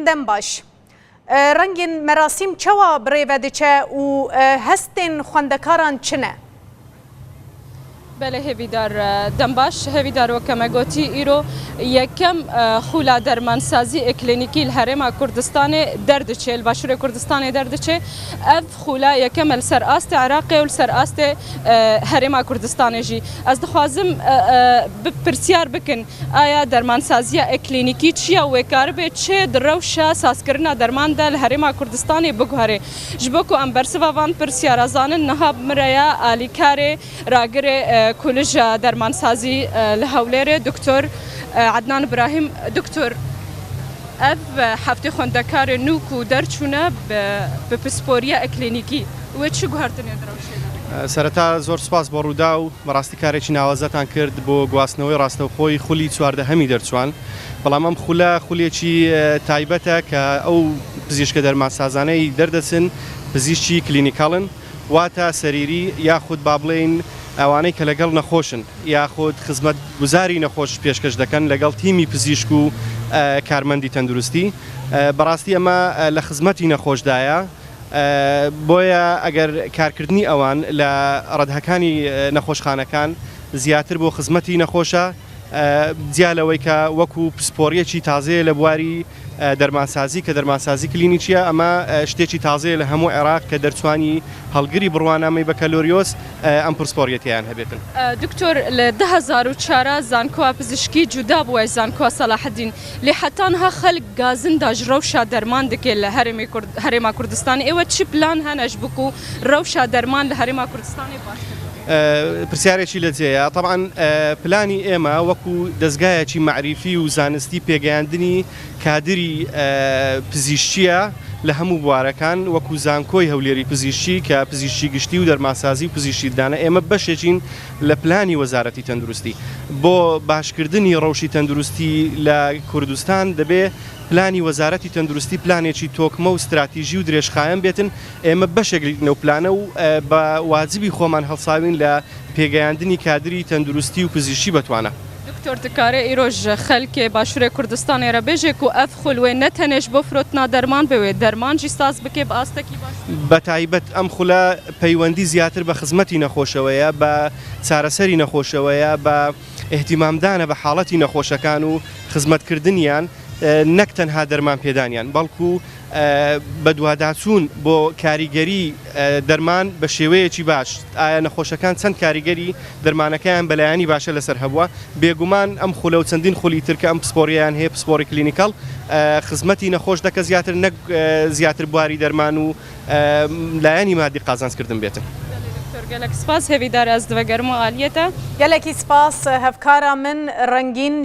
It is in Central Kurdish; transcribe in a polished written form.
Rengîn dem baş. Rengîn merasîm çawa birêve diçe û hestên xwendekaran çi ne? Belê hêvîdar dem baş. Hêvîdar weke me gotî îro yekem xûla dermansazî ê klînîkî li Herêma Kurdistanê derdiçe, li Başûrê Kurdistanê derdiçe. Ev xûla yekem e li ser astê Iraqê û li ser astê Herêma Kurdistanê jî. Ez dixwazim bi pirsyar bikin aya dermansaziya ê klînîkî çi ye û wê karibe çi di rewşa sazkirina derman de li Herêma Kurdistanê biguherê. Ji bo ku em bersiva van pirsyara zanin niha bi min re ye alîkarê ragirê Koleja Dermansazî li Hewlêrê Doktor Ednan Îbrahîm. Doktor ev heftê xwendekarê nû ku derçûne bi pisporiya eklînîkî wê çi guhertinê di rewşê de bike? Sereta zor spas bo Rûdaw, bi rastî karekî nawazetan kird bo guhastinewey rastewxoy xulî çواردەهەمی دەرچوان. بەڵام ئەم خولە خولێکی تایبەتە کە ئەو پزیشکە دەرمانسازانەی دەردەچن پزیشکی clinical ن واتە سەریری یاخود با بڵێین ئەوانەی کە لەگەڵ نەخۆشن یاخود خزمەتگوزاری نەخۆش پێشکەش دەکەن لەگەڵ تیمی پزیشک و کارمەندی تەندروستی بەڕاستی ئەمە لە خزمەتی نەخۆشدایە بۆیە ئەگەر کارکردنی ئەوان لە ڕەدهەکانی نەخۆشخانەکان زیاتر بۆ خزمەتی نەخۆشە جیا لەوەی کە وەکو پسپۆڕیەکی تازەیە لە بواری دەرمانسازی کە دەرمانسازی کلینیکیە ئەمە شتێکی تازەیە لە هەموو عێراق کە دەرچوانی هەڵگری بڕوانامەی بەکەلۆریۆس ئەم پرسپۆڕیەتیان هەبێتن. دکتۆر لە 2004 زانکۆا پزیشکی جودا بووە زانکۆا سەلاحەدین لێ حەتا نها خەلک گازندا ژ رەوشا دەرمان دکێ لە هەرێما کوردستانێ ئێوە چ پلان هەنە ژ بکو رەوشا دەرمان لە هەرێما کوردستانێ باشتر بکێ؟ پرسیارێکی لە جێیە. تەبعەن پلانی ئێمە وەکو دەزگایەکی مەعریفی و زانستی پێگەیاندنی کادری پزیشکییە لە هەموو بوارەکان وەکو زانکۆی هەولێری پزیشکی کە پزیشکی گشتی و دەرمانسازی و پزیشکی ددانە ئێمە بەشێکین لە پلانی وەزارەتی تەندروستی بۆ باشکردنی ڕەوشی تەندروستی لە کوردستان دەبێ پلانی وەزارەتی تەندروستی پلانێکی تۆکمە و ستراتیژی و درێژخایەن بێتن ئێمە بەشێک لەو پلانە و بە واجبی خۆمان هەڵساوین لە پێگەیاندنی کادری تەندروستی و پزیشکی بەتوانا. دکتۆر دکارێ ئیرۆ ژ خەلکێ باشورێ کوردستانێ رە بێژێ کو ئەڤ خول وێ نە تەنێ ژ بۆ فرۆتنا دەرمان بێ وێ دەرمان ژی ساز بکێ بە ئاستەکی باشتر. بە تایبەت ئەم خولە پەیوەندی زیاتر بە خزمەتی نەخۆشەوەیە، بە چارەسەری نەخۆشەوەیە، بە ئیهتیمامدانە بە حاڵەتی نەخۆشەکان و خزمەتکردنیان نەک تەنها دەرمان پێدانیان بەڵکو بەدواداچوون بۆ کاریگەری دەرمان بە شێوەیەکی باش، ئایا نەخۆشەکان چەند کاریگەری دەرمانەکەیان بەلایەنی باشە لەسەر هەبووە، بێگومان ئەم خولە و چەندین خولی تر کە ئەم پسپۆڕیەیان هەیە پسپۆڕی clinical خزمەتی نەخۆش دەکە زیاتر نەک زیاتر بواری دەرمان و لایەنی مادی قازانج کردن بێتن. بەلێ دکتۆر گەلەک سپاس هێڤیدار ئەز دڤەگەرم و ئالیەتە. گەلەکی سپاس هەڤکارا من رەنگین.